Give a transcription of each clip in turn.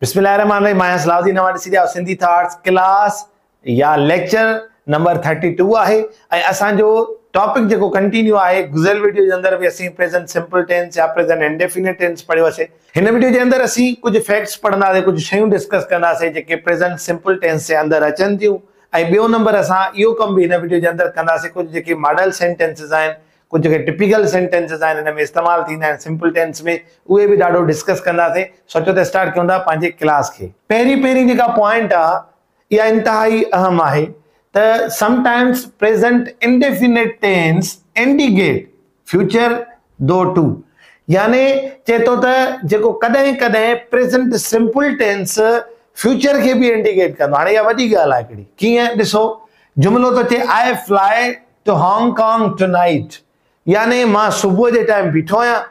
بسم الله الرحمن الرحيم مان آهيان صلاح الدين اوهان ڏسي رهيا آهيو سنڌي ٿاٽس ڪلاس يا ليڪچر نمبر 32 آهي ۽ اسان جو ٽاپڪ جيڪو ڪنٽينيو آهي گذريل ويڊيو جي اندر به اسين پريزنٽ سمپل ٽينس يا پريزنٽ انڊيفينيٽ ٽينس پڙهيوسي هن ويڊيو جي اندر اسين ڪجهه فيڪٽس پڙهنداسين ڪجهه شيون ڊسڪس ڪنداسين جيڪي پريزنٽ سمپل ٽينس جي اندر اچن ٿيون ۽ ٻيو نمبر اسان اهو ڪم به هن ويڊيو جي اندر ڪنداسين ڪجهه جيڪي ماڊل سينٽينسز آهن ڪجهه جيڪي ٽپيڪل سينٽينسز آهن ان ۾ استعمال ٿيندا آهن سمپل ٽينس ۾ اهي به ڏاڍو ڊسڪس ڪنداسين سو اچو ته اسٽارٽ ڪيون ٿا پنهنجي ڪلاس کي. پهرين پهرين جيڪا پوائنٽ آ اها انتهائي اهم آهي ته some times present indefinite tense indicate future though too يعني چئي ٿو ته جيڪو ڪڏهن ڪڏهن پريزنٽ سمپل ٽينس فيوچر کي به انڊيڪيٽ ڪندو هاڻي اها وڏي ڳالهه آهي هڪڙي ڪيئن ڏسو جملو ٿو چئي I fly to Hong Kong tonight يعني مان صبح جي ٽائيم بيٺو آهيان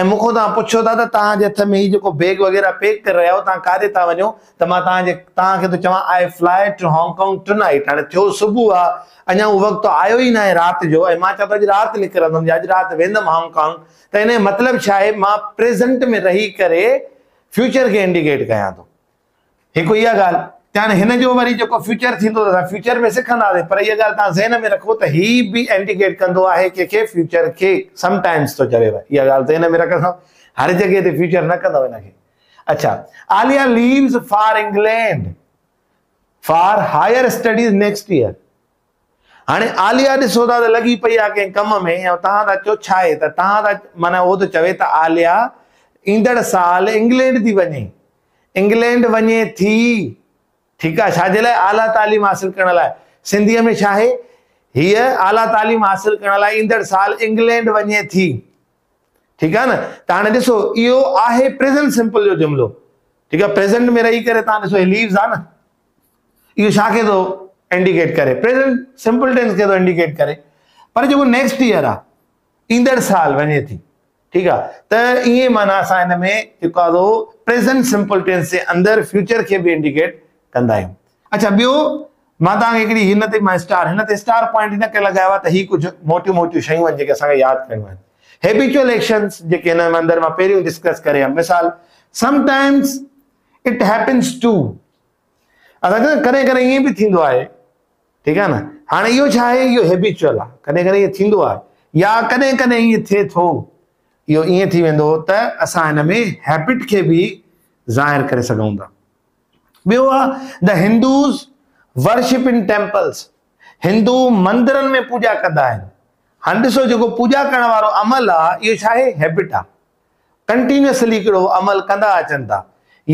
۽ مون کان توهان پڇو ٿا ته توهان جي هٿ ۾ هي جيڪو بيگ وغيره پيڪ ڪري رهيا آهيو توهان ڪاڏي ٿا وڃو ته مان توهان جي توهان کي ٿو چوان I fly to Hong Kong tonight هاڻي ٿيو صبح آ اڃا اهو وقت آيو ئي ناهي رات جو ۽ مان چوان ٿو اڄ رات نڪرندم يا اڄ رات ويندم هانگ ڪانگ ته ان جو مطلب ڇا آهي مان پريزنٽ ۾ رهي ڪري فيوچر کي انڊيڪيٽ ڪيان ٿو. هڪ اها ڳالهه ته هاڻي هن جو وري جيڪو فيوچر ٿيندو ته اسان فيوچر ۾ سکنداسين پر اها ڳالهه توهان ذهن ۾ رکو ته هي به انڊيڪيٽ ڪندو آهي ڪنهن کي فيوچر کي سم ٽائمز ٿو چوي اها ڳالهه ذهن ۾ رکندو هر جڳهه تي فيوچر نه ڪندو هن کي اڇا Aliya leaves for England for higher studies next year هاڻي عاليا ڏسو ٿا ته لڳي پئي آهي ڪنهن ڪم ۾ ۽ توهان ٿا چئو ڇا آهي ته توهان ٿا معنيٰ اهو ٿو چوي ته عاليا ايندڙ سال انگلينڊ ٿي وڃي انگلينڊ وڃي ٿي ٺيڪ آهي ڇا جي لاء اعليٰ تعليم حاصل ڪرڻ لاء سنڌيء ۾ ڇا آهي هيء اعليٰ تعليم حاصل ڪرڻ لاء ايندڙ سال انگلينڊ وڃي ٿي ٺيڪ آهي نه ته هاڻي ڏسو اهو آهي پريزنٽ سمپل جو جملو ٺيڪ آهي پريزنٽ ۾ رهي ڪري توهان ڏسو هي ليوز آهي نه اهو ڇا کي ٿو انڊيڪيٽ ڪري پريزنٽ سمپل ٽينس کي ٿو انڊيڪيٽ ڪري پر جيڪو نيڪسٽ ايئر آ ايندڙ سال وڃي ٿي ٺيڪ آ ته ائين معنيٰ اسان هن ۾ جيڪو آ سو پريزنٽ سمپل ٽينس جي اندر فيوچر کي به انڊيڪيٽ ڪندا آهيون اڇا ٻيو مان توهان کي هڪڙي هن تي مان اسٽار هن تي اسٽار پوائنٽ هن ڪري لڳايو آهي ته هي ڪجهه موٽيون موٽيون شيون آهن جيڪي اسان کي ياد ڪرڻيون آهن هيبيچوئل ايڪشنز جيڪي هن اندر مان پهريون ڊسڪس ڪري آيم مثال سم ٽائمز it happens two اسان چوندا ڪڏهن ڪڏهن ائين به ٿيندو آهي ٺيڪ آهي نه هاڻي اهو ڇا آهي اهو هيبيچوئل آهي ڪڏهن ڪڏهن ائين ٿيندو آهي يا ڪڏهن ڪڏهن ائين ٿئي ٿو اهو ائين ٿي ويندو ته اسان هن ۾ هيبٽ کي به ظاهر ڪري سگهون ٿا ٻيو آهي the Hindus worship in temples هندو مندرن ۾ پوڄا ڪندا آهن هاڻي ڏسو جيڪو پوڄا ڪرڻ وارو عمل آهي اهو ڇا آهي هيبٽ آهي ڪنٽينيوسلي هڪڙو عمل ڪندا اچن ٿا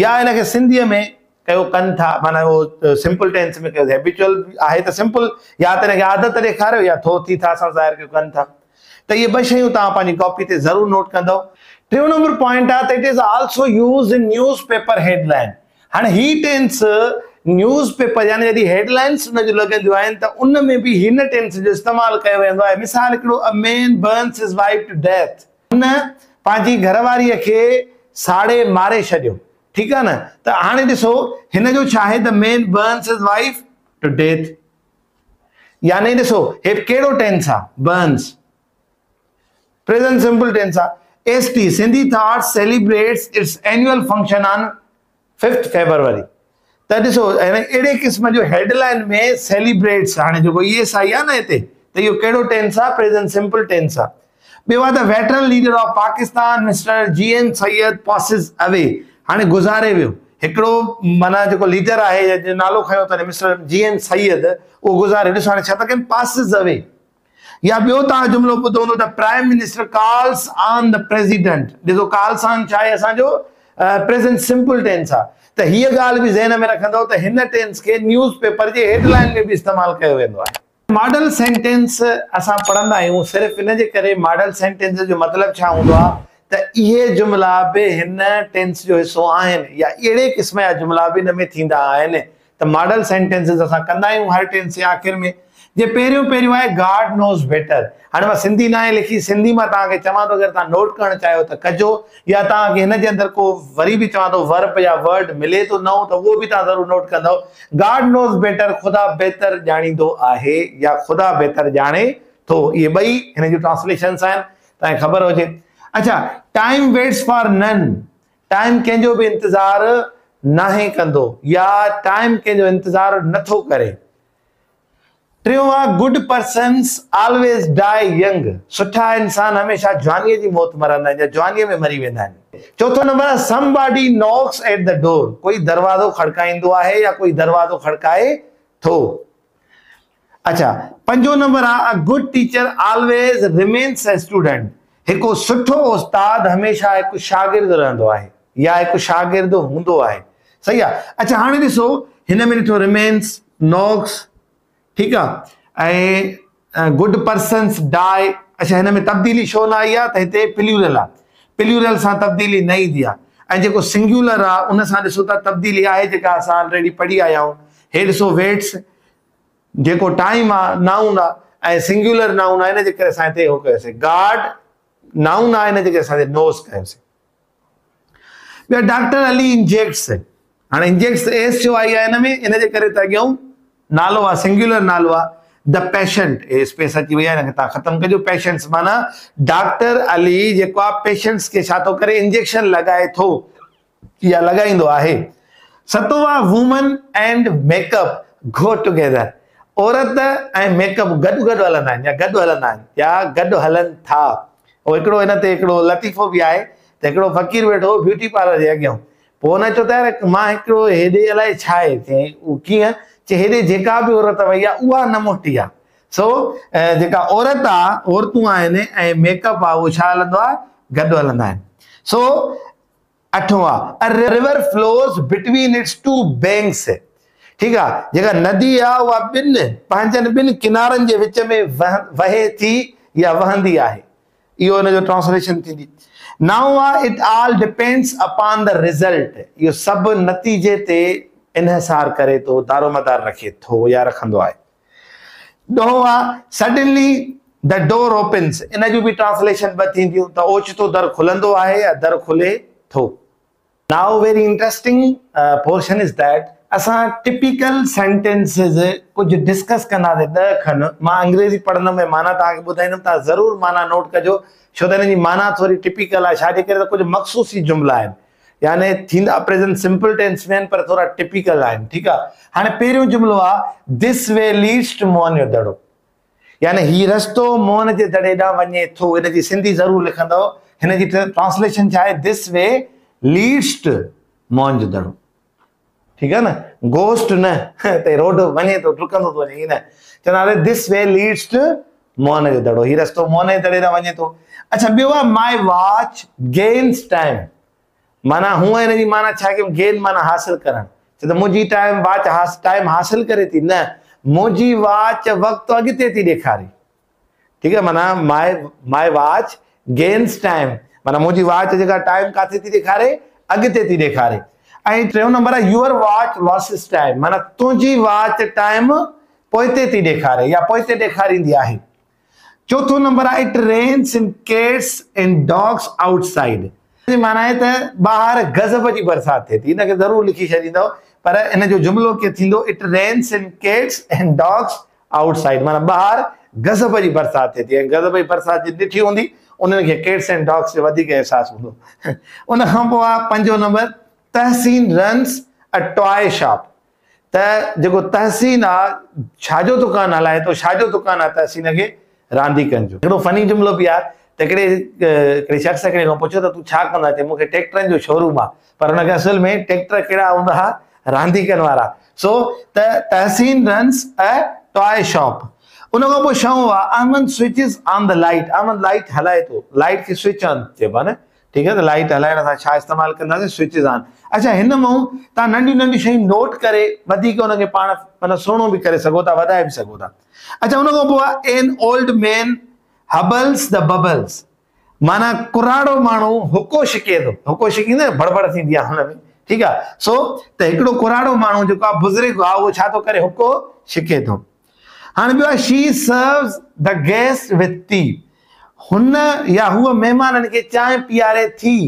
يا ان کي سنڌيء ۾ ڪيو ڪن ٿا معنيٰ اهو سمپل ٽينس ۾ ڪيو هيبيچوئل آهي ته سمپل يا ته ان کي عادت ڏيکاريو يا ٿو ٿي ٿا سان ظاهر ڪيو ڪن ٿا ته اهي ٻه شيون توهان پنهنجي ڪاپي تي ضرور نوٽ ڪندؤ. ٽيون نمبر پوائنٽ آهي ته it is also use in news paper head line هاڻي هي ٽينس نيوز پيپر يعني جڏهن هيڊ لائنس ان جون لڳنديون آهن ته ان ۾ به هن ٽينس جو استعمال ڪيو ويندو آهي مثال هڪڙو a man burns his wife to death هن پنهنجي گهر واريء کي ساڙي ماري ڇڏيو. ٺيڪ آهي نه؟ ته هاڻي ڏسو هن جو ڇا آهي the man burns his wife to death يعني ڏسو هي ڪهڙو ٽينس آهي برنس پريزنٽ سمپل ٽينس آهي. S T Sindhi thoughts celebrates its annual function on fifth February ته ڏسو يعني اهڙي قسم جو هيڊ لائن ۾ سيليبريٽس هاڻي جيڪو اي ايس I آهي نه هتي ته اهو ڪهڙو ٽينس آهي پريزنٽ سمپل ٽينس آهي ٻيو آهي ته veteran leader of Pakistan mister G M Syed passes away هاڻي گذاري ويو هڪڙو معنيٰ جيڪو ليڊر آهي جنهن جو نالو کنيو اٿن مسٽر جي ايم سيد اهو گذاري ڏسو هاڻي ڇا ٿا ڪن پاسز اوي يا ٻيو توهان جملو ٻڌو هوندو ته prime minister calls on the president ڏسو ڪالس آن ڇا آهي اسان جو پريزنٽ سمپل ٽينس آهي ته هيء ڳالهه به ذهن ۾ رکندو ته هن ٽينس کي نيوز پيپر جي هيڊ لائن ۾ به استعمال ڪيو ويندو آهي. ماڊل سينٽينس اسان پڙهندا آهيون صرف ان جي ڪري ماڊل سينٽينس جو مطلب ڇا هوندو آهي ته اهي جملا به هن ٽينس جو حصو آهن يا اهڙي قسم جا جملا به ان ۾ ٿيندا آهن ته ماڊل سينٽينسز اسان ڪندا آهيون هر ٽينس جي آخر ۾ جي پهريون پهريون آهي گاڊ نوز بيٽر هاڻي مان سنڌي ناهي لکي سنڌي مان توهان کي چوان ٿو اگر توهان نوٽ ڪرڻ چاهيو ته ڪجو يا توهان کي هن جي اندر ڪو وري به چوان ٿو ورب يا ورڊ ملي ٿو نئون ته اهو به توهان ضرور نوٽ ڪندؤ گاڊ نوز بيٽر خدا بهتر ڄاڻيندو آهي يا خدا بهتر ڄاڻي ٿو اهي ٻئي هن جون ٽرانسليشنس آهن توهان کي خبر هجي اڇا time waits for none time ڪنهن جو به انتظار ناهي ڪندو يا ٽائيم ڪنهن جو انتظار نٿو ڪري. ٽيون آ Good persons always die young سٺا انسان هميشه جوانيء جي موت مرندا آهن يا جوانيء ۾ مري ويندا آهن. چوٿون نمبر آ Somebody knocks at the door ڪوئي دروازو کڙڪائيندو آهي يا ڪوئي دروازو کڙڪائي ٿو. اڇا پنجون نمبر آ A good teacher always remains a student هڪ سٺو استاد هميشه هڪ شاگرد رهندو آهي يا هڪ شاگرد هوندو آهي. صحيح آ اڇا هاڻي ڏسو هن ۾ ڏٺو ريمينس نوڪس ٺيڪ آ ۽ گڊ پرسنس ڊاء اڇا هن ۾ تبديلي ڇو نه آئي آ ته هتي پليورل آ پليورل سان تبديلي نه ايندي آ ۽ جيڪو سنگيولر آ ان سان ڏسو ته تبديلي آهي جيڪا اسان آلريڊي پڙهي آيا آهيون هي ڏسو ويٽس جيڪو ٽائيم آ نائون آ ۽ سنگيولر نائون آ ان جي ڪري اسان هتي هو ڪيوسي گاڊ نائون آ ان جي ڪري اسان هتي نوز ڪيوسي ٻيو ڊاڪٽر علي انجيڪٽس هاڻي انجيڪٽس ايس ڇو آئي آهي هن ۾ ان جي ڪري ته اڳيون نالو آهي سنگيولر نالو آهي the patient A space اچي وئي آهي هن کي تان ختم ڪجو پيشنٽس معنيٰ ڊاڪٽر علي جيڪو آهي پيشنٽس کي ڇا ٿو ڪري انجيڪشن لڳائي ٿو يا لڳائيندو آهي ستون آهي women and make up go together عورت ۽ ميڪ اپ گڏ گڏ هلندا آهن يا گڏ هلندا آهن يا گڏ هلن ٿا هو هڪڙو هن تي هڪڙو لطيفو به آهي ته هڪڙو فقير ويٺو هو بيوٽي پارلر جي اڳيان پوء هن چيو ته يار مان هڪڙو هيڏي الائي ڇا آهي چيائين اهو ڪيئن چي هيڏي جيڪا به عورت وئي آهي اها نه موٽي آهي سو جيڪا عورت آهي عورتون آهن ۽ ميڪ اپ آهي اهو ڇا هلندو آهي گڏ هلندا آهن سو اٺون آ A river flows between its two banks ٺيڪ آ جيڪا ندي آ اها ٻن پنهنجن ٻن ڪنارن جي وچ ۾ وهي ٿي يا وهندي آهي اهو ان جو ٽرانسليشن ٿيندي نائون آ It all depends upon the result اهو سڀ نتيجي تي انحصار ڪري ٿو دارومدار رکي ٿو يا رکندو آهي ڏهون آ Suddenly the door opens ان جون به ٽرانسليشن ٻه ٿينديون ته اوچتو در کلندو آهي يا در کلي ٿو. Now very interesting portion is that اسان ٽپيڪل سينٽينسز ڪجهه ڊسڪس ڪنداسين ڏهه کن مان انگريزي پڙهندم ۽ معنيٰ توهان کي ٻڌائيندم توهان ضرور معنيٰ نوٽ ڪجو ڇو ته انهن جي معنيٰ ٿوري ٽپيڪل آهي ڇا جي ڪري ته ڪجهه مخصوص ئي جملا آهن يعني ٿيندا پريزنٽ سمپل ٽينس ۾ آهن پر ٿورا ٽپيڪل آهن ٺيڪ آ هاڻي پهريون جملو آ This way leads to Mohen jo Daro يعني هي رستو موهن جي دڙي ڏانهن وڃي ٿو ان جي سنڌي ضرور لکندؤ هن جي ٽرانسليشن ڇا آهي This way leads to Mohen jo Daro ٺيڪ آ نه گوز ٽو نه ته روڊ وڃي ٿو ڊڪندو ٿو وڃي ائين نه چوندا This way leads to Mohen jo Daro هي رستو موهن جي دڙي ڏانهن وڃي ٿو اڇا ٻيو آ My watch gains time معنيٰ هونء هن جي معنيٰ ڇا ڪيم گين معنيٰ حاصل ڪرڻ چي ته منهنجي ٽائيم واچ ٽائيم حاصل ڪري ٿي نه منهنجي واچ وقت اڳتي ٿي ڏيکاري ٺيڪ آهي معنيٰ My my watch gains time معنيٰ منهنجي واچ جيڪا ٽائيم ڪاٿي ٿي ڏيکاري اڳتي ٿي ڏيکاري ۽ ٽيون نمبر آهي Your watch loses time معنيٰ تنهنجي واچ ٽائيم پوئتي ٿي ڏيکاري يا پوئتي ڏيکاريندي آهي چوٿون نمبر آهي It rains in cats and dogs outside جي معنيٰ آهي ته ٻاهر غضب جي برسات ٿئي ٿي. ان کي ضرور لکي ڇڏيندؤ پر ان جو جملو ڪيئن ٿيندو It rains in cats and dogs outside معنيٰ ٻاهر غضب جي برسات ٿئي ٿي ۽ غضب جي برسات جن ڏٺي هوندي انهن کي ڪيٽس اينڊ ڊاگس جو وڌيڪ احساس هوندو. ان کان پوء آهي پنجون number Tehseen runs a toy shop ته جيڪو تحسين آ ڇا جو دڪان هلائي ٿو ڇا جو دڪان آ تحسين کي رانديڪن جو. هڪڙو فني جملو به آ ته هڪڙي هڪڙي شخص هڪڙي کان پڇيو ته تون ڇا ڪندو آهين چي مون کي ٽيڪٽرن جو شوروم آ پر هن کي اصل ۾ ٽيڪٽر ڪهڙا هوندا ها رانديڪن وارا سو ته Tehseen runs a toy shop ان کان پوء ڇهون آ Ahmed switches on the light Ahmed light هلائي ٿو لائٽ کي سوئچ آن چئبو آ نه ٺيڪ آهي ته لائيٽ هلائڻ سان ڇا استعمال ڪنداسين سوئچز آن اڇا هن مون تان ننڍيون ننڍيون شيون نوٽ ڪري وڌيڪ ان کي پاڻ معنيٰ سهڻو به ڪري سگهو ٿا وڌائي به سگهو ٿا اڇا ان کان پوء An old man hubbles the bubbles معنيٰ ڪراڙو ماڻهو حقو ڇڪي ٿو حقو ڇڪيندي بڙ بڙ ٿيندي آهي هن ۾ ٺيڪ آهي سو ته هڪڙو ڪراڙو ماڻهو جيڪو آهي بزرگ آهي اهو ڇا ٿو ڪري حقو ڇڪي ٿو هاڻي ٻيو آهي She serves the guest with tea هن يا هوء مهمانن کي چانهه پياري ٿي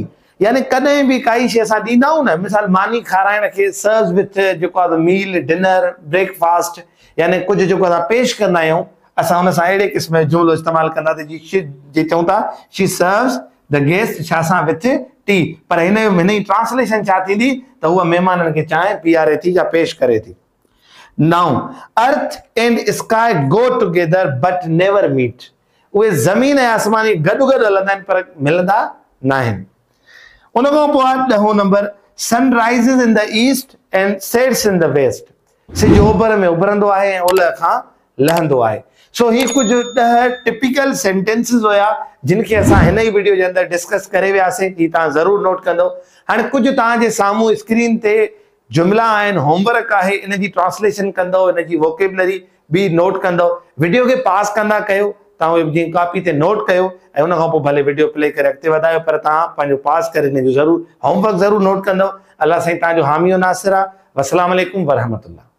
يعني ڪڏهن به ڪائي شيء اسان ڏيندا آهيون نه مثال ماني کارائڻ کي سروز وٿ جيڪو آهي ميل ڊنر بريڪ فاسٽ يعني ڪجهه جيڪو اسان پيش ڪندا آهيون اسان ان سان اهڙي قسم جو جملو استعمال ڪندا ته جي شي جي چئون ٿا She serves the guest ڇا سان وٿ tea. پر هن جو هن جي ٽرانسليشن ڇا ٿيندي ته هوء مهمانن کي چانهه پياري ٿي يا پيش ڪري ٿي. Noun, earth and sky go together but never meet. اهي زمين ۽ آسمان اهي گڏ گڏ هلندا آهن پر ملندا ناهن. ان کان پوء آهي ڏهون number, Sun rises in the east and sets in the west. سج اوڀر ۾ اڀرندو آهي ۽ اولهه کان لهندو آهي. سو هي ڪجهه ڏهه ٽپيڪل سينٽينسز هيا جن کي اسان هن ئي وڊيو جي اندر ڊسڪس ڪري وياسين. هي توهان ضرور نوٽ ڪندو. هاڻي ڪجهه توهان جي سامهون اسڪرين تي جملا آهن، هوم ورڪ آهي، ان جي ٽرانسليشن ڪندؤ، ان جي ووڪيبلري به نوٽ ڪندؤ، وڊيو کي پاز ڪندا ڪيو، توهان اهي جيئن ڪاپي تي نوٽ ڪيو ۽ ان کان پوء ڀلي وڊيو پلي ڪري اڳتي وڌايو پر توهان پنهنجو پاز ڪري ان جو ضرور هوم ورڪ ضرور نوٽ ڪندؤ. الله سائين توهان جو حامي و ناصر آ. والسلام عليڪم ورحمة الله.